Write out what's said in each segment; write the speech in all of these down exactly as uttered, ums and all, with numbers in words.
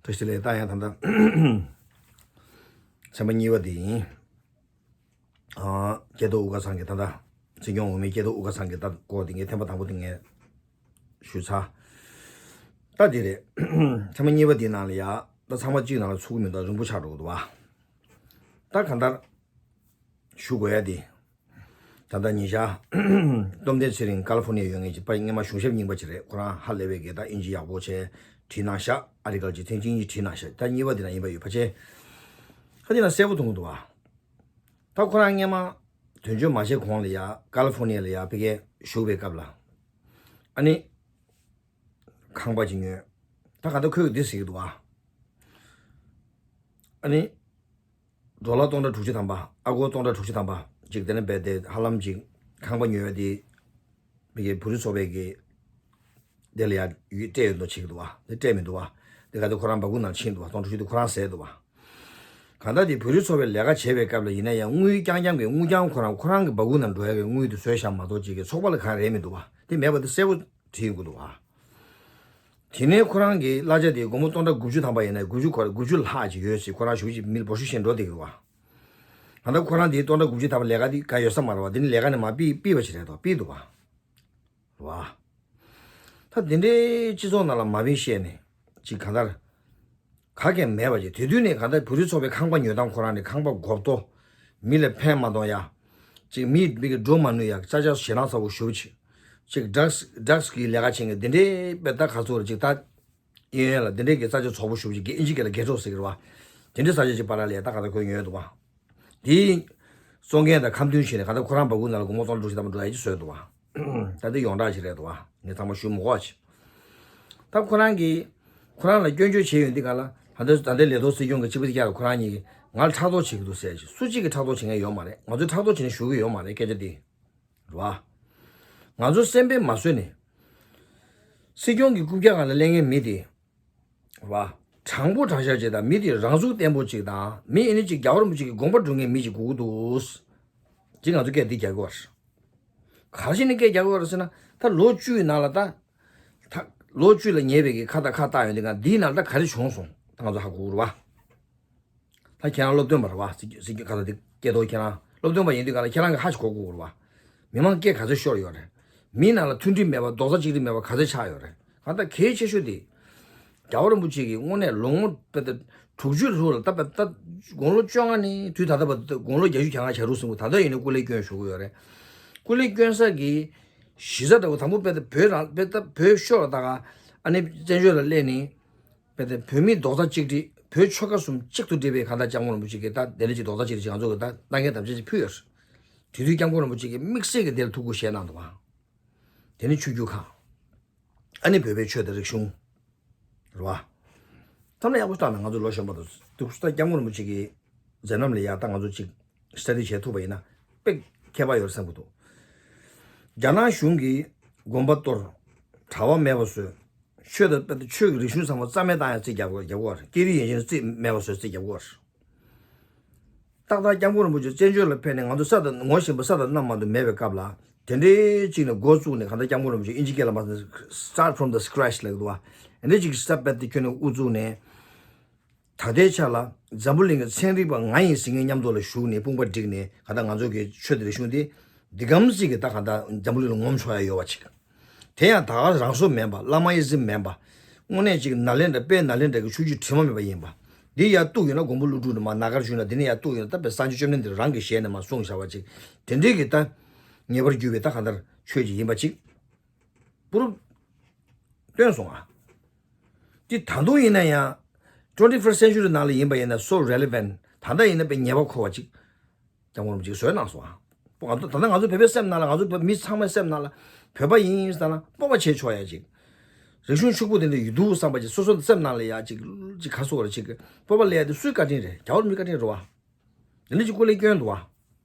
བཀྲ་ཤིས་བདེ་ལེགས། ད་ཡང་ད་ལྟ་ཚན་པ་གཉིས་པ་དེ་ཡིན། ཨ། སྐལ་རྡོར་དབུ་དཀར་ཚང་གི་ད་ལྟ་སྲིད་སྐྱོང་འོས་མི་སྐལ་རྡོར་དབུ་དཀར་ཚང་གི་ད་སྐོར་དེ་ངས་ཐེངས་མ་དང་པོ་དེ་ངས་ཞུས་ཚར། ད་དེ་རེད། ཚན་པ་གཉིས་པ་དེའི་ནང་ལ་ཡ་ད་ཚང་མ་གཅིག་ནང་ལ་ཚུགས་ཀྱི་མི་འདུག་རིང་པོ་ཆགས་འགྲོ་གི་འདུག་བ། ད་གང་ལྟར་ཞུ་དགོས་ཡ་དེ། ད་ལྟ་ཉིན་ཞག་སྟོབས་ལྡན་ཚེ་རིང་ཀ་ལི་ཧྥོ་ནི་ཡ་ཡོད་མཁན་གྱི་པ་སྔས་མ་གཞུང་ཞབས་རྙིང་པ་ཅིག་རེད། ཁོ་རང་ཧ་ལས་པའི་གི་ད་ཨིན་ཇི་ཡག་པོ་བྱས་བྲིས་གནང་ཤག་ཨ་རི་གལ་ཆེ་ཐེངས་གཅིག་གཉིས་བྲིས་གནང་ཤག་ད་གཉིས་པ་དེ་ན་ཡིན་པ་ཡོད་ཕལ་ཆེར་ཁ་ཅིག་ན་གསལ་པོ་མཐོང་གི་འདུག་བ། ད་ཁོ་རང་སྔས་མ་དོན་གཅོད་མ་བྱས་གོང་ལ་ཡ་ཀ་ལི་ཧྥོ་ནི་ཡ་ལ་ཡ་ཕ་གིར་བཞུགས་པའི་སྐབས་ལ། ཨ་ནི། ཁང་པ་ཅིག་ཉོས། ད་ག་ད་ཁོས་འདི་ཟེར་གྱི་འདུག་བ། ཨ་ནི། ཌོ་ལར་སྟོང་ཕྲག་དྲུག་ཅུ་ཐམ་པ། ཨ་སྒོར་སྟོང་ཕྲག་དྲུག་ཅུ་ཐམ་པ་ཅིག་དེ་ནས་རྦད་དེ་ཧ་ལམ་ཅིག་ཁང་པ་ཉོས་པ་དེ། མི་གི་བོད་རིགས་ཚོགས་པའི་གི་དེ་ལ་ཡ་ཡུལ་སྤྲད་ཡོད་མདོག་བྱེད་ཀྱི་འདུག་བ། དེ་སྤྲད་མི་འདུག་བ། དེ་ག་དེ་ཁོ་རང་སྦ་ཁུག་ནང་ཕྱིན་འདུག་བ། སྟོང་ཕྲག་དྲུག་ཅུ་དེ་ཁོ་རང་ཟས་འདུག་བ། གང་ལྟར་དེ་བོད་རིགས་ཚོགས་པའི་ལས་ཀ་བྱེད་པའི་སྐབས་ལ་ཡིན་ན་ཡང་དངུལ་རྐྱང་རྐྱང་གི་དངུལ་རྐྱང་ཁོ་རང་ཁོ་རང་གི་སྦ་ཁུག་ནང་འགྲོ་ཡ་གི་དངུལ་དེ་བཟོས་བཞག་མ་གཏོགས་ཅིག་གི་ཚོགས་པ་ལ་གང་རེད་མི་འདུག་བ། དེ་མེད་པ་དེ་གསལ་པོ་བྲིས་ཡོང་གི་འདུག་བ། དེ་ནས་ཁོ་རང་གི་གླ་ཆ་དེ་སྒོར་མོ་སྟོང་ཕྲག་དགུ་བཅུ་ཐམ་པ་ཡིན་ན་དགུ་བཅུ་ཁོ་ར་དགུ་བཅུ་ལྷག་ཅིག་ཡོད་ཅིག་ཁོ་རང་ཞུ་ཅིག་མི་ལ་འབོར་ཤུགས་ཤིག་འགྲོ་བསྡད་ཀྱི་འདུག་བ། ད་ལྟ་ཁོ་རང་དེའི་སྟོང་ཕྲག་དགུ་བཅུ་ཐམ་པ་ལས་ཀ་དེ་ག་ཡོད་ས་མ་རེད་བ། དེ་ནི་ལས་ཀ་ནས་མར་ཕུད་ཕུད་པ་ཞིག་རེད་དོ། ཕུད་འདུག་བ། རེད་བ། ད་དེ་འདྲའི་སྤྱི་ཚོགས་ནང་ལ་མ་ཕུད་བཤད་ནས་ཅིག་གང་ལྟར། ག་གེ་མེད་པ་ཅིག་དེ་དུས་ནས་གང་ལྟར་བོད་རིགས་ཚོགས་པའི་ཁང་པ་ཉོ་སྟངས་ཁོ་རང་ནི་ཁང་པ་སྒོར་ཏོ། མི་ལ་ཕན་མ་གཏོང་ཡ། ཅིག་མི་མི་གི་འགྲོ་མ་ནུས་ཡ། ཅ་ཅ་ཞེད་སྣང་ཚ་པོ་ཞེ་པོ་ཅིག་ཅིག་ཌག་སི་ཌག་སི་གི་ལས་ཀ་བྱེད་མཁན་དེ་འདྲའི་དཔེ་ད་ག་ཚོད་རེད་ཅིག་ད། གཡས་གཡོན་ལ་དེ་འདྲའི་གི་ས་ཆ་བཙོག་པོ་ཞེ་པོ་ཅིག་གི་ཨིན་ཇི་སྐད་ལ་གྷེ་ཊོ་ཟེར་གི་རེད་བ། དེ་འདྲའི་ས་ཆ་ཅིག་བར་ལ་ཡ་ད་ག་ད་ཁོས་ཉོས་འདུག་བ། དེའི་གཙོ་འགན་དང་ཁ་མཐུན་བྱས་ནས་ག་ད་ཁོ་རང་སྦ་ཁུག་ནང་ལ་སྒོར་མོ་སྟོང་ཕྲག་དྲུག་ཅུ་ཐམ་པ་འགྲོ་ཡ་ཅིག་བཟོས་འདུག་བ། ད་དེ་ཡོངས་གྲགས་ཅིག་རེད་འདུག་བ། ངས་ཚང་མ་ཞུ་མི་དགོས་པ་ཅིག་ད་ཁོ་རང་གིས་ཁོ་རང་ལ་སྐྱོན་བརྗོད་བྱས་ཡོང་དུས་ག་ལ་ད་ལྟ་ད་ལྟའི་ལས་ཐོག་སྲིད་སྐྱོང་གི་སྤྱི་པ་དེ་ག་ལ་ཁོ་རང་གཉིས་ཀྱིས་ང་ལ་ཕྲག་དོག་བྱེད་ཀྱི་འདུག་ཟེར་ཅིག་སུ་གཅིག་གིས་ཕྲག་དོག་བྱེད་མཁན་ཡོད་མ་རེད། ང་ཚོས་ཕྲག་དོག་བྱེད་མཁན་ཞུ་གི་ཡོད་མ་རེད་སྐད་ཆ་དེ། རེད་བ། ང་ཚོ་སེམས་པས་མ་བཟོད་ནས། སྲིད་སྐྱོང་གི་རྐུབ་བཀྱག་སྒང་ལ་སླེབས་མཁན་མི་དེ། རེད་བ། དྲང་པོ་དྲང་བཞག་ཅིག་དང་མི་དེ་རང་ཚུགས་བརྟན་པོ་ཅིག་དང་མི་ཨེ་ནི་ཅིག་རྒྱལ་བ་རིན་པོ་ཆེ་གི་དགོངས་པ་སྒྲུབ་མཁན་མི་ཅིག་དགོས་ཀྱི་འདུག་ཅིག་ང་ཚོ་སྐད་འདི་རྒྱག་གི་བར། ག་རེ་བྱས་ནས་སྐད་རྒྱག་གི་བར་ཟེར་ན་ད་ལོ་བཅུའི་ནང་ལ་ད། ད་ལོ་བཅུ་ལ་ཉེ་བའི་གི་ཁ་དང་ཁ་བཏགས་ཡོང་དུས་ག་འདིའི་ནང་ལ་ད་ག་རེ་བྱུང་སོང་ད་ང་ཚོ་ཧ་གོ་གི་རེད་བ། ད་ཁྱེད་རང་སློབ་སྟོན་པ་རེད་བ། སྲིད་སྲིད་སྐྱོང་ཁ་ས་དེ་སྐད་ཐོག་ཁྱེད་རང་སློབ་སྟོན་པ་ཡིན་དུས་ག་ལ་ཁྱེད་རང་གི་ཧ་ཞིག་གོ་དགོས་རེད་བ། མི་མང་སྐད་ག་ཚོད་ཤོར་ཡོད་རེད། མི་ནང་ལ་མཐུན་སྒྲིལ་མེད་པ་རྡོག་རྩ་གཅིག་སྒྲིལ་མེད་པ་ག་ཚོད་ཆགས་ཡོད་རེད། གང་ལྟར་གལ་ཆེ་ཤོས་དེ། རྒྱལ་བ་རིན་པོ་ཆེ་གིས་དངོས་གནས་ལོ་ངོ་དཔེ་ད་དྲུག་ཅུ་ལྷག་ལ་ད་དཔེ་ད་དགུང་ལོ་བཅོ་ལྔ་ནས་དུས་ད་ལྟ་བར་དུ་དགུང་ལོ་བརྒྱད་ཅུ་གྱ་ལྔ་གྱ་དྲུག་ཟིན་པོ་ད་ལྟ་ཡིན་ན་སྐུ་ལས་བསྐྱོན་བཞུགས་ཀྱི་ཡོད་རེད། སྐུ་ལས་བསྐྱོན་ས་གི་གཞི་རྩ་འདྲ་བོ་དང་པོ་དཔེ་ད་བོད་རང་དཔེ་ད་བོད་ཤོར་ད་ག་ཨ་ནི་བཙན་བྱོལ་ལ་སླེབས་ནས། དཔེ་དེ་བོད་མི་རྡོག་རྩ་གཅིག་སྒྲིལ་བོད་ཆོལ་ཁ་གསུམ་གཅིག་ཏུ་སྒྲིལ་བའི་གང་ལྟར་སྐྱབས་མགོན་རིན་པོ་ཆེ་གིས་ད་དེ་འདྲ་ཅིག་རྡོག་རྩ་གཅིག་སྒྲིལ་ཅིག་ང་ཚོ་གི་ད་ལྟ་མཁན་དམ་བཅའ་ཅིག་ཕུལ་ཡོད་རེད། དེ་དུས་སྐྱབས་མགོན་རིན་པོ་ཆེ་གིས་དམིགས་བསལ་གྱི་དེ་ལ་ཐུགས་ཁུར་བཞེས་གནང་འདུག་བ། དེ་ནི་ཆོས་བརྒྱུད་ཁག་ཨ་ནི་བོད་པའི་ཆོས་དང་རིག་གཞུང་། རེད་བ། ཐམས་ལ་ཡག་པོ་བལྟས་ན་ང་ཚོ་ལོ་གཞོན་པ་དང་དུས་ད་སྐྱབས་མགོན་རིན་པོ་ཆེ་གི་མཛད་རྣམ་ལ་ཡག་ད་ང་ཚོ་ཅིག་སི་ཊ་ཌི་བྱེད་ཐུབ་པ་ཡིན་ན་དཔེ་ཁྱད་པར་ཡོད་བསམ་གྱི་འདུག་རྒྱ་ནག་གཞུང་གིས་དགོན་པ་གཏོར། གྲྭ་པ་མེད་པ་བཟོས། ཆོས་དང་དཔེ་ཆོས་ཀྱི་རིག་གཞུང་ཚང་མ་རྩ་མེད་བཏང་ཡ་རྩིས་རྒྱག་དགོས་རྒྱག་དགོས་རེད། སྐད་རིགས་ཡན་ཆད་རྩིས་མེད་པ་བཟོས་རྩིས་རྒྱག་དགོས་རེད། ཏག་ཏག་སྐྱབས་མགོན་རིན་པོ་ཆེ་བཙན་བྱོལ་ལ་ཕེབས་ནས་ང་ཚོ་ས་དང་ངོ་ཤེས་པ་ས་དང་གནམ་མ་གཏོགས་མེད་པའི་སྐབས་ལ་དེ་འདྲའི་གཅིག་ནས་འགོ་བཙུགས་ནས་གང་ལྟར་སྐྱབས་མགོན་རིན་པོ་ཆེ་ཨིན་ཇི་སྐད་ལ་མ་start from the scratch ལབ་ཀྱི་འདུག་བ། དེ་འདྲའི་གཅིག་ས་དཔེ་དེ་ཁྱོན་ནས་དབུ་བཙུགས་ནས། ད་ལྟའི་ཆ་ལ་འཛམ་བུ་གླིང་གི་ཚན་རིག་པ་ང་ཡིན་ཟེར་མཁན་མཉམ་དུ་ལ་ཞུགས་ནས་དཔུང་པ་བསྒྲིགས་ནས་གང་ལྟར་ང་ཚོ་གི་ཆོས་དང་རིག་གཞུང་འདི་འདི་གམ་ཞིག་གི་ད་གང་ལྟར་འཛམ་བུ་གླིང་ལ་ངོམ་ཆོག་ཡ་ཡོད་པ་ཅིག་དེ་ཡང་ད་ག་རང་བཟོ་མིན་པ་བླ་མའི་ཟིན་མིན་པ། དངོས་གནས་ཅིག་ནཱ་ལེནྡྲ་དཔལ་ནཱ་ལེནྡྲ་གི་ཆོས་བརྒྱུད་དྲི་མ་མེད་པ་ཡིན་པ། འདི་ཡར་གཏུགས་ཡོད་ན་མགོན་པོ་ཀླུ་སྒྲུབ་ནས་མར་ནཱ་ག་ཨར་ཇུ་ན་འདི་ནས་ཡར་གཏུགས་ཡོད་ན་ད་དཔེ་སངས་རྒྱས་བཅོམ་ལྡན་འདས་རང་གི་ཞལ་ནས་མར་གསུངས་བཞག་པ་ཅིག་དེ་འདྲའི་གི་ད་ངེས་པར་གྱུར་པའི་ད་གང་ལྟར་ཆོས་ཅིག་ཡིན་པ་ཅིག་པུ་རུ་སྟོན་སོང་ཨ། འདི་ད་དུང་ཡིན་ན་ཡང་twenty first century ནང་ལ་ཡིན་པ་ཡིན་ན་so relevant ད་ལྟ་ཡིན་ན་དཔེ་ཉེ་བར་མཁོ་བ་ཅིག་སྐྱབས་མགོན་རིན་པོ་ཆེས་བཟོས་གནང་སོང་ཨ། ང་ཚོ་ད་ལྟ་ང་ཚོ་བོད་པའི་སེམས་ནང་ལ་ང་ཚོ་བོད་མི་ཚང་མའི་སེམས་ནང་ལ་བོད་པ་ཡིན་ཟེར་ན་སྤོབས་པ་བྱེད་ཆོག་ཡ་ཅིག་རིག་གཞུང་ཕྱུག་པོ་དེ་འདྲ་ཡོད་འདུག་བསམ་པ་ཅིག་སོ་སོ་སེམས་ནང་ལ་ཡ་ཅིག་ཅིག་ག་སོགས་རེ་ཅིག་སྤོབས་པ་སླེབས་ཡ་དེ་སུའི་བཀའ་དྲིན་རེད། རྒྱལ་བ་རིན་པོ་ཆེའི་བཀའ་དྲིན་རེད་བ། དེ་འདྲ་ཅིག་སྐུ་ལས་བསྐྱོན་འདུག་བ།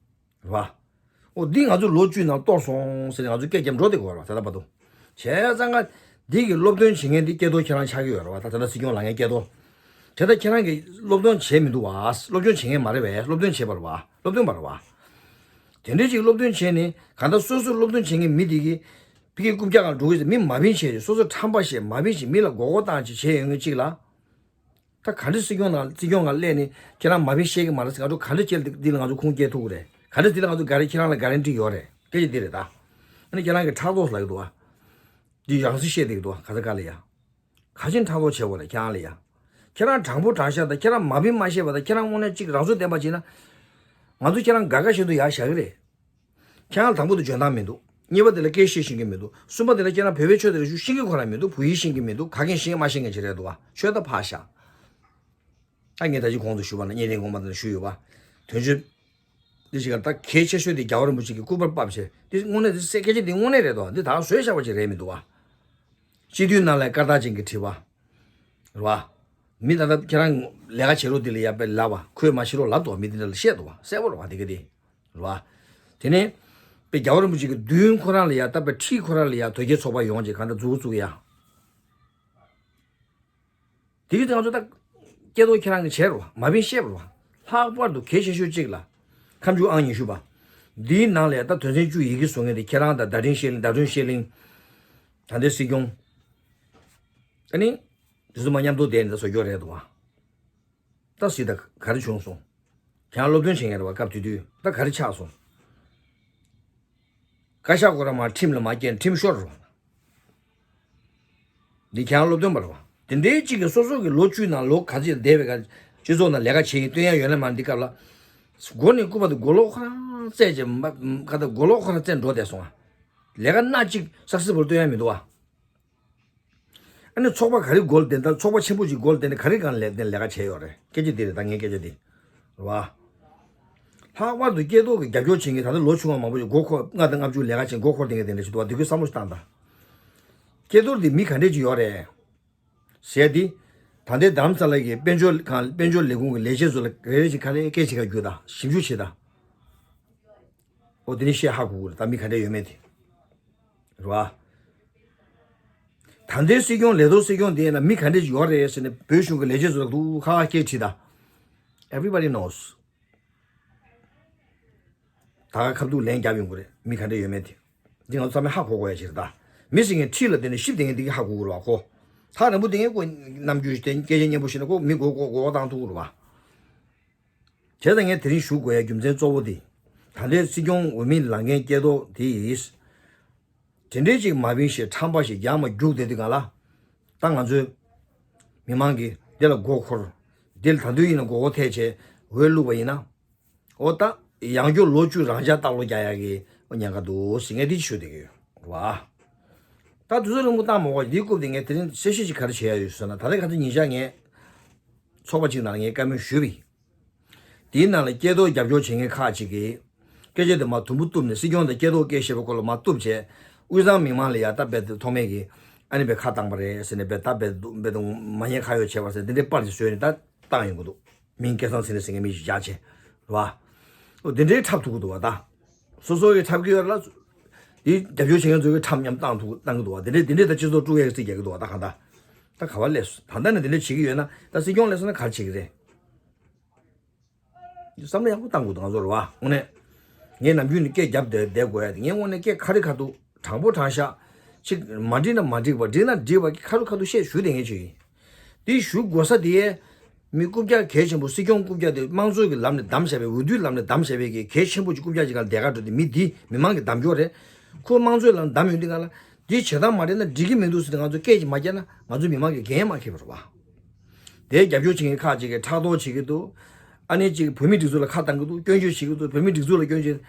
རེད་བ། ཨོ་འདི་ང་ཚོ་ལོ་བཅུའི་ནང་གཏོར་སོང་ཟེར་ནས་ང་ཚོ་སྐད་རྒྱབ་འགྲོ་བསྡད་དགོས་རེད་བ་ད་ལྟ་བར་དུ། བྱས་ཙང་ཀ་འདི་གི་སློབ་སྟོན་བྱེད་མཁན་འདི་སྐལ་རྡོར་ཁྱེད་རང་ཆགས་ཀྱི་ཡོད་རེད་བ། ད་ད་ལྟ་སྲིད་སྐྱོང་ལངས་མཁན་སྐལ་རྡོར། དེ་ལྟར་ཁྱེད་རང་གིས་སློབ་སྟོན་བྱས་མི་འདུག་བ། སློབ་སྦྱོང་བྱེད་མཁན་མ་རེད་བས། སློབ་སྟོན་བྱས་པ་རེད་བ། སློབ་སྟོན་པ་རེད་བ། དེ་འདྲའི་ཅིག་སློབ་སྟོན་བྱས་ནས་གང་ལྟར་སོ་སོ་སློབ་སྟོན་བྱེད་མཁན་མི་འདི་གིས་ཕ་གིའི་རྐུབ་བཀྱག་སྒང་འགྲོ་གི་ཟེར་མི་མ་བིན་བྱས་ཏེ་སོ་སོ་ཁྲམ་པ་བྱས་མ་བིན་བྱས་མི་ལ་མགོ་སྐོར་བཏང་བྱས་བྱས་ཡོང་མཁན་གཅིག་ལ། ད་ག་འདྲ་སྲིད་སྐྱོང་ནང་སྲིད་སྐྱོང་ནང་སླེབས་ནས་ཁྱེད་རང་མ་ཕན་ཤེས་ཀྱི་མ་རེད་ཟེར། ང་ཚོ་ག་འདྲ་ཁྱེད་འདི་ལ་ང་ཚོ་ཁུངས་སྐྱེལ་ཐུབ་ཀྱི་རེད། ག་འདྲ་འདི་ལ་ང་ཚོ་ག་རེ་ཁྱེད་རང་ལ་ག་རེ་འདྲི་ཡོད་རེད། སྐད་ཆ་འདི་རེད་ད། ཨ་ནི་ཁྱེད་རང་གི་ཕྲག་དོག་ལབ་ཀྱི་འདུག་ཨ། འདི་ཡང་སྲིད་བཤད་བསྡད་ཀྱི་འདུག་ཨ། ག་ས་ག་ལ་ཡ། ག་ཅིག་ཕྲག་དོག་བྱེད་དགོས་རེད་ཁྱེད་རང་ལ་ཡ། ཁྱེད་རང་དྲང་པོ་དྲང་བཞག་དང་ཁྱེད་རང་མ་ཕན་མ་ཤེས་པ་དང་ཁྱེད་རང་དངོས་གནས་གཅིག་རང་ཚོད་ལྡན་པ་བྱས་ན། ང་ཚོ་ཁྱེད་རང་དགའ་དགའ་བཞིན་དུ་ཡར་བཞག་གི་རེད། ཁྱེད་རང་དང་པོ་དེ་འཇོན་ཐང་མི་འདུག་གཉིས་པ་དེ་ལ་སྐད་བཤད་ཤེས་ཀྱི་མི་འདུག་གསུམ་པ་དེ་ལ་ཁྱེད་རང་བོད་པའི་ཆོས་དེ་རིག་གཞུང་ཤེས་ཀྱི་ཁོ་རང་མི་འདུག་བོད་ཡིག་ཤེས་ཀྱི་མི་འདུག་ག་གེ་ཤེས་ཀྱི་མ་ཤེས་མཁན་ཅིག་རེད་འདུག་བ། ཆོས་ད་ཕར་བཞག་ད་ངས་ད་ཅི་གོང་དུ་ཞུས་པ་ན་བརྙན་འཕྲིན་གོང་མ་དེ་ལ་ཞུས་ཡོད་པ། དོན་ཚན། འདི་ཞིག་ལ་ད་གལ་ཆེ་ཤོས་དེ་རྒྱལ་བ་རིན་པོ་ཆེ་གི་སྐུ་པར་ཕབ་བྱས་འདི་དངོས་གནས་དེ་སྐད་ཆ་འདི་དངོས་གནས་རེད་དོ། འདི་ད་བཟོས་བཞག་པ་ཅིག་རེད་མི་འདུག་བ། སྤྱི་འཐུས་ནང་ལ་སྐར་རྟགས་ཅན་གྱི་དྲི་བ། རེད་བ། མི་ད་ལྟ་ཁྱེད་རང་ལས་ཀ་བྱེད་རོགས་འདི་ལ་ཡ་པའི་ལབ་བ་ཁོས་མ་བྱེད་རོགས་ལབ་འདུག་བ། མི་འདི་འདྲ་ལ་བཤད་འདུག་བ། གསལ་པོ་རེད་བ་འདི་ག་འདི། རེད་བ། དེ་ནས་པའི་རྒྱལ་བ་རིན་པོ་ཆེ་གི་མདུན་ཁོ་རང་ལ་ཡ་ད་པའི་ཁྲིད་ཁོ་རང་ལ་ཡ་དོལ་རྒྱལ་ཚོགས་པ་ཡོང་ཅིག་གང་ལྟར་འཛུགས་འཛུགས་ཡ། དེ་གི་ང་ཚོ་ད་སྐྱེ་ཐོག་ཁྱེད་རང་གི་བྱས་རོགས་མ་བིན་བཤད་རོགས། ལྷག་པར་དུ་གལ་ཆེ་ཤོས་གཅིག་ལ། ཁ་མཆུ་ཨང་ཉི་ཤུ་པ། འདིའི་ནང་ལ་ད་དོན་ཚན་བཅུ་ཡི་གེ་བཟོ་མཁན་དེ་ཁྱེད་རང་དང་བརྡ་འཕྲིན་ཤེས་གླིང་བརྡ་སྤྲོད་ཤེས་གླིང་། ད་ལྟའི་སྲིད་སྐྱོང་། ཨ་ནི། དེ་ཚོ་མ་མཉམ་དུ་བསྡད་ནས་ད་བཟོ་རྒྱུ་རེད་འདུག་བ། ད་སྲིད་ད་ག་རེ་བྱུང་སོང་། ཁྱེད་རང་སློབ་སྟོན་བྱེད་མཁན་རེད་བ་སྐབས་དེ་དུས་ད་ག་རེ་ཆགས་སོང་། བཀའ་ཤག་ཁོ་རང་མར་ཁྲིམས་ལ་མ་སྐྱེལ་ཁྲིམས་ཤོར་རོ། འདི་ཁྱེད་རང་སློབ་སྟོན་པ་རེད་བ། དེ་འདྲའི་གཅིག་གིས་སོ་སོ་གི་ལོ་བཅུའི་ནང་ལོ་ག་ཚོད་བསྡད་པའི་སྐབས་སྤྱི་ཚོགས་ནང་ལས་ཀ་བྱེད་ཡིན་སྟོན་ཡ་ཡོད་ན་མ་འདི་སྐབས་ལ། མགོ་ནས་སྐུ་པར་དུ་མགོ་ལོག་ཁོ་རང་བཙལ་བྱས་མ་ཁ་ད་མགོ་ལོག་ཁོ་རང་བཙལ་འགྲོ་བསྡད་སོང་ང་། ལས་ཀ་སྣ་གཅིག་སག་སི་ཕུལ་སྟོན་ཡ་མི་འདུག་བ། ཨ་ནི་ཚོགས་པ་ག་རེ་སྒོ་ལ་བསྡད་ད་ཚོགས་པ་ཆེན་པོ་ཅིག་སྒོ་ལ་བསྡད་ནས་ག་རེ་སྒང་ལས་ལས་ཀ་བྱས་ཡོད་རེད། སྐད་ཆ་འདི་རེད་ད་ངའི་སྐད་ཆ་འདི། རེད་བ། ལྷག་པར་དུ་སྐལ་རྡོར་གྱི་རྒྱབ་སྐྱོར་བྱེད་མཁན་ད་ལྟ་ལོ་ཆུང་བ་མང་པོ་ཞིག་མགོ་འཁོར་ལྔ་དང་ལྔ་བཅུ་ལས་ཀ་བྱེད་མགོ་འཁོར་བསྡད་མཁན་དེ་འདྲ་ཞིག་འདུག་བ། འདི་ཁོས་བསམ་བློ་ཞིག་བཏང་དང་། སྐལ་རྡོར་འདི་མི་ག་འདྲས་ཅིག་ཡོད་རེད། ཟེར་ཏེ། ད་ལྟའི་རྡ་རམ་ས་ལ་གི་དཔལ་འབྱོར་ཁང་དཔལ་འབྱོར་ལས་ཁུངས་ཀྱི་ལས་བྱེད་ཚོ་ལ་རེ་རེ་བཞིན་ག་ལེ་སྐད་ཆ་ག་རྒྱུ་དང་ཞིབ་འཇུག་བྱེད་དང་། ཨོ་དེ་ནི་བཤད་ཧ་གོ་གི་རེད་ད་མི་ག་འདྲ་ཡོད་མེད་དེ། རེད་བ། ད་ལྟའི་སྲིད་སྐྱོང་ལས་ཐོག་སྲིད་སྐྱོང་དེ་ཡིན་ན་མི་ག་འདྲ་ཅིག་ཡོད་རེད་ཟེར་ནས་བོད་གཞུང་གི་ལས་བྱེད་ཚོ་ལ་འདུག་ཁ་ཁ་སྐད་དྲིས་ད། Everybody knows། ད་ག་ཁ་ཐུག་ལན་རྒྱབ་ཡོང་གི་རེད་མི་ག་འདྲ་ཡོད་མེད་དེ། འདི་ང་ཚོ་ཚང་མས་ཧ་གོ་དགོས་ཡ་ཞིག་རེད་ད། མི་ཟེར་མཁན་ཁྲིད་ལ་བརྟེན་ནས་ཤིབ་དེ་ངས་འདི་ག་ཧ་གོ་གི་རེད་བ་ཁོ། ཐག་རིང་པོ་དེ་ངས་ཁོ་རྣམ་འགྱུར་དེ་སྐད་ཆ་སྙན་པོ་ཞིག་ན་ཁོ་མི་མགོ་མགོ་མགོ་བོ་བཏང་ཐུབ་ཀྱི་རེད་བ། བྱས་ཙང་ངས་དེ་རིང་ཞུ་དགོས་ཡ་རྒྱུ་མཚན་གཙོ་བོ་དེ། ད་ལྟའི་སྲིད་སྐྱོང་འོས་མི་ལངས་མཁན་སྐལ་རྡོར་དེ་ཡིས། དེ་འདྲའི་ཅིག་མ་བིན་ཞེས་ཁྲམ་པ་ཞིག་རྒྱག་མ་རྒྱུག་བསྡད་དུས་གང་ལ། ད་ང་ཚོའི་མི་མང་གིས་འདི་ལ་མགོ་འཁོར། འདི་ལ་ད་དུང་ཡིན་ན་མགོ་སྐོར་ཐེབས་བྱས་འོས་བླུགས་པ་ཡིན་ན། ཨོ་ད་ཡང་སྐྱོ་ལོ་བཅུ་རང་འཇགས་སྟག་ལོ་རྒྱག་ཡག་གི་ཉེན་ཁ་འདུག་ཟེར་ངས་འདི་ཞུ་བསྡད་ཀྱི་ཡོད་རེད་བ། ད་དུས་ཚོད་རིང་པོ་བཏང་མ་དགོས་འདིའི་སྐབས་དེ་ངས་དེ་རིང་གསལ་བཤད་ཅིག་ག་རེ་བྱེད་ཡ་ཡོད་ཟེར་ན་ད་ལྟ་ཁ་སང་ཉིན་ཞག་ངས་ཚོགས་པ་ཅིག་ནང་ངས་བཀའ་མོལ་ཞུས་པ་ཡིན། དེའི་ནང་ལ་སྐལ་རྡོར་རྒྱབ་སྐྱོར་བྱེད་མཁན་ཁག་ཅིག་གིས་སྐད་ཆ་དེ་མར་དུམ་བུ་གཏུབ་ནས་སྲིད་སྐྱོང་དང་སྐལ་རྡོར་སྐད་བཤད་པའི་སྐོར་ལ་མར་གཏུབ་བྱས་དབུས་གཙང་མི་མང་ལ་ཡ་ད་རྦད་དེ་ཐོག་མེད་ཀྱི་ཨ་ནི་རྦད་ཁ་བཏང་པ་རེད་ཟེར་ནས་རྦད་ད་རྦད་རྦད་དེ་མ་ཉེས་ཁ་གཡོགས་བྱས་པ་ཟེར་འདི་འདྲའི་པར་ཅིག་བཟོས་ནས་ད་བཏང་ཡོང་གི་འདུག་མིང་སྐལ་བཟང་ཚེ་རིང་ཟེར་མཁན་མི་ཞིག་བཞག་བྱས་རེད་བ། ཨོ་དེ་འདྲའི་འཁྲབ་ཐུབ་ཀྱི་འདུག་བ་ད། སོ་སོ་གི་འཁྲབ་ཀྱི་ཡོད་ལ། དེ་རྒྱབ་སྐྱོར་བྱེད་མཁན་ཚོ་གི་འཁྲབ་མཉམ་བཏང་ཐུབ་བཏང་གི་འདུག་བ་དེ་འདྲའི་དེ་འདྲའི་ད་སྤྱི་ཚོགས་དཀྲུག་ཡག་གི་རྩིས་རྒྱག་གི་འདུག་བ་ད་གང་ལྟར། ད་ག་བ་སླེབས་སོང་ད་ལྟ་ནས་དེ་འདྲ་བྱེད་ཀྱི་ཡོད་ན་ད་སྲིད་སྐྱོང་སླེབས་སོང་ན་ག་རེ་བྱེད་ཀྱི་རེད། བསམ་བློ་ཡག་པོ་བཏང་དགོས་འདུག་ང་ཚོ་རེད་བ་དངོས་གནས། ངས་ནམ་རྒྱུན་ནས་སྐད་རྒྱབ་བསྡད་བསྡད་དགོས་ཡ་དེ་ངས་དངོས་གནས་སྐད་ཁ་རི་ཁ་ཐུག་དྲང་པོ་དྲང་བཞག་ཅིག་མ་འགྲིག་ན་མ་འགྲིག་པ་འགྲིག་ན་འགྲིག་པ་ཁ་རི་ཁ་ཐུག་བཤད་ཞུ་དེ་ངས་བྱོས་ཡིན། དེ་ཞུ་དགོས་ས་དེ་ཡས། མི་རྐུབ་བཀྱག་གལ་ཆེན་པོ་སྲིད་སྐྱོང་རྐུབ་བཀྱག་དེ་དམངས་གཙོ་གི་ལམ་ནས་བདམས་བཞག་པའི་འོས་བསྡུའི་ལམ་ནས་བདམས་བཞག་པའི་གི་གལ་ཆེན་པོ་ཅིག་རྐུབ་བཀྱག་ཅིག་ག་ལ་དེ་ག་འགྲོ་དེ་མི་འདི་མི་མང་གི་བདམས་སྐྱོར་རེད། ཁོ་དམངས་གཙོའི་ལམ་བདམས་ཡོང་དུས་ག་ལ་འདི་བྱེད་སྟངས་མ་འགྲིག་ན་འགྲིག་གི་མི་འདུག་ཟེར་ཏེ་ང་ཚོ་སྐད་ཅིག་མ་བརྒྱབ་ན་ང་ཚོ་མི་མང་གི་འགན་མ་འཁྱེར་བ་རེད་བ། དེའི་རྒྱབ་སྐྱོར་བྱེད་མཁན་ཁག་ཅིག་གིས་ཕྲག་དོག་བྱེད་ཀྱི་འདུག་ཨ་ནི་ཅིག་བོད་མི་སྒྲིག་འཛུགས་ལ་ཁ་བཏང་གི་འདུག་སྐྱོན་བརྗོད་བྱེད་ཀྱི་འདུག་བོད་མི་སྒྲིག་འཛུགས་ལ་སྐྱོན་བརྗོད།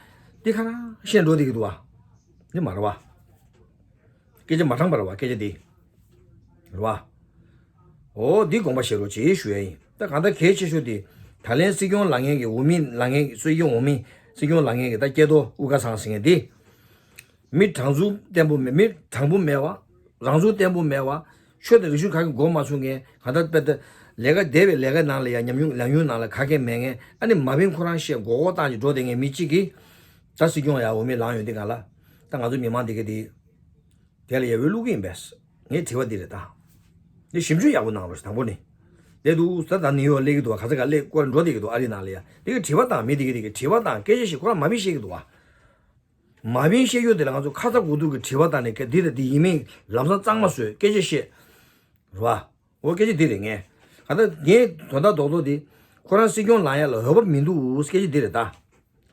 འདི་ཁ་རང་བཤད་འགྲོ་བསྡད་ཀྱི་འདུག་བ། འདི་མ་རེད་བ། སྐད་ཆ་མ་དྲང་པ་རེད་བ་སྐད་ཆ་འདི། རེད་བ། འོ་འདི་དགོངས་པ་བཞེས་རོགས་བྱེད་ཞུ་ཡ་ཡིན། ད་གང་ལྟར་གལ་ཆེ་ཤོས་དེ། ད་ལན་སྲིད་སྐྱོང་ལངས་མཁན་གྱི་འོས་མི་ལངས་མཁན་སྲིད་སྐྱོང་འོས་མི་སྲིད་སྐྱོང་ལངས་མཁན་གྱི་ད་སྐལ་རྡོར་དབུ་དཀར་ཚང་ཟེར་མཁན་འདི། མི་དྲང་ཚུགས་བརྟན་པོ་མེད་མི་དྲང་པོ་མེད་བ། རང་ཚུགས་བརྟན་པོ་མེད་བ། ཆོས་དང་རིག་གཞུང་གང་གི་མགོ་མ་ཚོས་མཁན་གང་ལྟར་དཔེ་ལྟ། ལས་ཀ་འདས་པའི་ལས་ཀ་ནང་ལ་ཡང་ཉམས་མྱོང་ལས་མྱོང་ནང་ལ་ག་གེ་མེད་མཁན་ཨ་ནི་མ་བིན་ཁོ་རང་བཤད་མགོ་སྐོར་བཏང་ཅིག་འགྲོ་བསྡད་མཁན་མི་གཅིག་གིས། ད་སྲིད་སྐྱོང་ཡ་འོས་མི་ལངས་ཡོང་དུས་གང་ལ། ད་ང་ཚོ་མི་མང་འདི་ག་འདི། དེ་ལ་ཡ་འོས་བླུག་གི་ཡིན་པས། ངའི་དྲི་བ་འདི་རེད་ད། འདི་ཞིབ་འཇུག་ཡག་པོ་གནང་རོགས་ཞེས་དང་པོ་ནི། ལས་འདུག་ད་ད་ནི་ཡོད་ལས་ཀྱི་འདུག་ག་ས་ག་ལས་སྐོར་འགྲོ་བསྡད་ཀྱི་འདུག་ཨ་རི་ནང་ལ་ཡ། འདི་གི་དྲི་བ་དང་མི་འདི་གི་འདི་གི་དྲི་བ་དང་སྐད་ཆ་ཞིག་ཁོ་རང་མ་བིན་བཤད་ཀྱི་འདུག་བ། མ་བིན་བཤད་རྒྱུ་དེ་ལ་ང་ཚོ་ཁ་ཚ་དགོས་གཏུག་གི་དྲི་བ་དང་ནི་སྐད་འདི་དང་འདི་ཡིན་མིན་ལམ་སང་གཙང་མ་བཟོས་སྐད་ཆ་བཤད། རེད་བ། འོ་སྐད་ཆ་འདི་རེད་ངས། ག་ད་ངས་དོན་དག་རྡོག་རྡོག་དེ་ཁོ་རང་སྲིད་སྐྱོང་ལངས་ཡ་ལ་འོས་བབ་མི་འདུག་སྐད་ཆ་འདི་རེད་ད།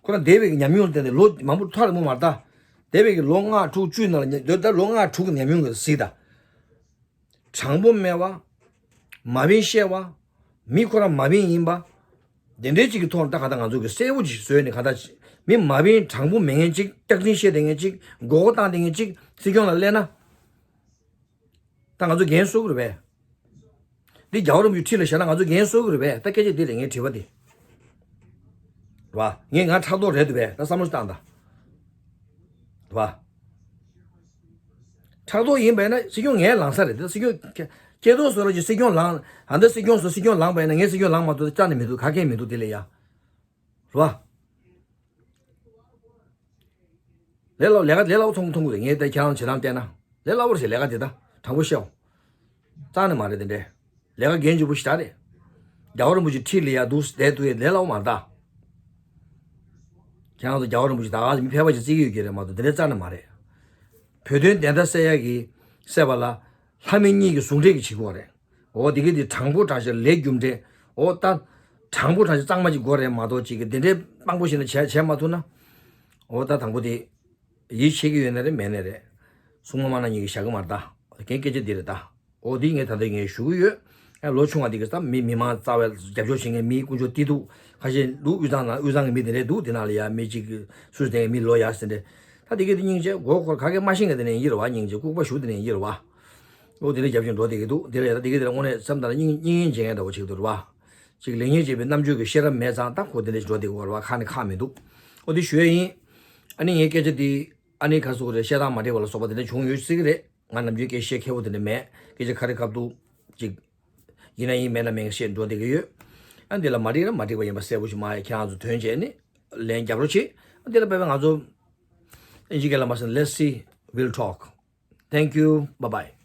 ཁོ་རང་འདས་པའི་ཉམས་མྱོང་བརྟེན་ནས་ལོ་མང་པོ་ཐག་རིང་པོ་མ་རེད་ད། འདས་པའི་ལོ་ལྔ་དྲུག་བཅུའི་ནང་ལ་ད་ལོ་ལྔ་དྲུག་གི་ཉམས་མྱོང་གི་གཟིགས་ད། དྲང་པོ་མེད་པ། མ་བིན་བཤད་པ། མི་ཁོ་རང་མ་བིན་ཡིན་པ། དེ་འདྲའི་ཅིག་གི་ཐོག་ནས་ད་ག་ད་ང་ཚོ་གི་གསལ་པོ་ཅིག་བཟོས་ནས་ག་ད་མི་མ་བིན་དྲང་པོ་མེད་མཁན་ཅིག་སྐྱག་རྫུན་བཤད་བསྡད་མཁན་ཅིག་མགོ་སྐོར་བཏང་བསྡད་མཁན་ཅིག་སྲིད་སྐྱོང་ལ་སླེབས་ན། ད་ང་ཚོ་འགན་གསོ་གི་རེད་པས། འདི་རྒྱལ་བ་རིན་པོ་ཆེ་ཁྲི་ལ་བཞག་ན་ང་ཚོ་འགན་གསོ་གི་རེད་པས། ད་སྐད་ཆ་འདི་རེད་ངའི་དྲི་བ་འདི། རེད་པ། ངས་ང་ཕྲག་དོག་རེད་འདུག་པས། ད་བསམ་བློ་བཏང་དང་། རེད་པ། ཕྲག་དོག་ཡིན་པས་ན་སྲིད་སྐྱོང་ངས་ལངས་ས་རེད། ད་སྲིད་སྐྱོང་སྐྱེ་སྐྱེ་ཐོག་བཟོ་རོགས་ཀྱི་སྲིད་སྐྱོང་ལངས། ཨ་འདི་སྲིད་སྐྱོང་བཟོ་སྲིད་སྐྱོང་ལངས་པས་ན་ངས་སྲིད་སྐྱོང་ལངས་མ་ཐུབ་ད་རྩ་ནས་མི་འདུག་ག་གེ་མི་འདུག་དེ་ལས་ཡ། རེད་པ། ལས་སླ་ལས་ཀ་ལས་སླ་པོ་མཐོང་མཐོང་གི་རེད། ངས་ད་ཁྱེད་རང་བྱེད་སྟངས་བལྟས་ན་ལས་སླ་པོ་རེད་ཟེར། ལས་ཀ་དེ་ད་དྲང་པོ་བཤད་འོ། རྩ་ནས་མ་རེད་དེ་འདྲས། ལས་ཀ་འགན་ལྗིད་པོ་ཞེ་དྲག་རེད། རྒྱལ་བ་རིན་པོ་ཆེ་ཁྲི་ལ་ཡ་འདུག་བསྡད་འདུག་ཡ་ལས་སླ་པོ་མ་རེད་ད། ཁྱེད་རང་ཚོ་རྒྱལ་བ་རིན་པོ་ཆེ་ད་ག་ཚོད་མི་ཕལ་པ་ཞིག་བརྩི་གི་ཡོད་ཀྱི་རེད་མ་གཏོགས་དེ་འདྲས་རྩ་ནས་མ་རེད། བོད་དོན་བདེན་མཐའ་གསལ་ཡག་གི་གསལ་བ་ལ་ལྷ་མི་གཉིས་ཀྱི་ཟུང་འབྲེལ་གྱི་བྱེད་དགོས་རེད། འོ་དེ་གི་དེ་དྲང་པོ་དྲང་བཞག་ལས་རྒྱུ་འབྲས། འོ་ད་དྲང་པོ་དྲང་བཞག་གཙང་མ་ཅིག་དགོས་རེད་མ་གཏོགས་ཅིག་གི་དེ་འདྲའི་དཔང་པོ་ཞིག་ནས་བྱས་བྱས་མ་ཐུབ་ན། འོ་ད་དང་པོ་དེ་ཡིད་ཆེས་ཀྱི་ཡོད་ན་རེད་མེད་ན་རེད། སྲུང་མ་དམར་ནག་གཉིས་ཀྱི་བཞག་གི་མ་རེད་ད། རྒན་སྐད་ཆ་འདི་རེད་ད། འོ་འདི་ངས་ད་ལྟ་ངས་ཞུ་གི་ཡོད། ཨ་ལོ་ཆུང་བ་འདི་གི་ད་མི་མི་མང་རྩ་བའི་རྒྱབ་སྐྱོར་བྱེད་མཁན་མི་དཀོན་མཆོག་སྐྱིད་སྡུག་ཁ་ཤས་འདུག་དབུས་གཙང་ནང་དབུས་གཙང་གི་མི་དེ་འདྲས་འདུག་དེ་ནང་ལ་ཡ་མི་གཅིག་གི་སུས་དེ་མི་ལོ་ཡ་ཟེར་འདྲས། ད་དེ་གི་དེ་སྙིང་རྗེ་མགོ་འཁོར་ག་གེ་མ་ཤེས་མཁན་དེ་ནས་ཡིན་རེད་བ། སྙིང་རྗེ་ལྐུགས་པ་ཞུ་དེ་ནས་ཡིན་རེད་བ། འོ་དེ་འདྲས་རྒྱབ་ཀྱིན་འགྲོ་བསྡད་ཀྱི་འདུག་དེ་ལ་ཡ་ད་དེ་གི་དེ་ལ་དངོས་གནས་བསམ་ད་ལ་སྙིང་སྙིང་རྗེ་མཁན་འདྲ་བོ་ཅིག་འདུག་རེད་བ། ཅིག་ལེགས་ཉེས་འབྱེད་པའི་རྣམ་དཔྱོད་ཀྱི་ཤེས་རབ་མེད་ཙང་ད་ཁོ་དེ་འདྲས་འགྲོ་བསྡད་ཀྱི་ཡོད་རེད་བ། ཁ་ནས་ཁག་མི་འདུག་འོ་དེ་ཞུ་ཡ་ཡིན། ཨ་ནི་ངའི་སྐད་ཆ་དེ། ཨ་ནི་ག་སུ་རེད། བཤད་སྟངས་མ་འགྲིག་པ་ལ་སོགས་པ་དེ་འདྲ་བྱུང་ཡོད་སྲིད་ཀྱི་རེད། ང་ནམ་རྒྱུན་སྐད་ཆ་བཤད་མཁས་པོ་དེ་འདྲ་མེད། སྐད་ཆ་ཁ་རི་ཁ་ཐུག་ཅིག་ཡིན་ན་ཡིན་མེད་ན་མེད་བཤད་འགྲོ་བསྡད་ཀྱི་ཡོད། ཨ་འདི་ལ་མ་འགྲིག་ན་མ་འགྲིག་པ་ཡིན་པ་གསལ་པོ་ཞིག་མ་ཡ་ཁྱེད་རང་ཚོ་དོན་བྱས་ནས་ལན་རྒྱབ་རོགས་བྱེད། ཨ་འདི་ལ་དཔེ་བའི་ང་ཚོ་ཨིན་ཇི་སྐད་ལ་མ་ཟེར་ན། Let's see, we'll talk. Thank you. Bye bye.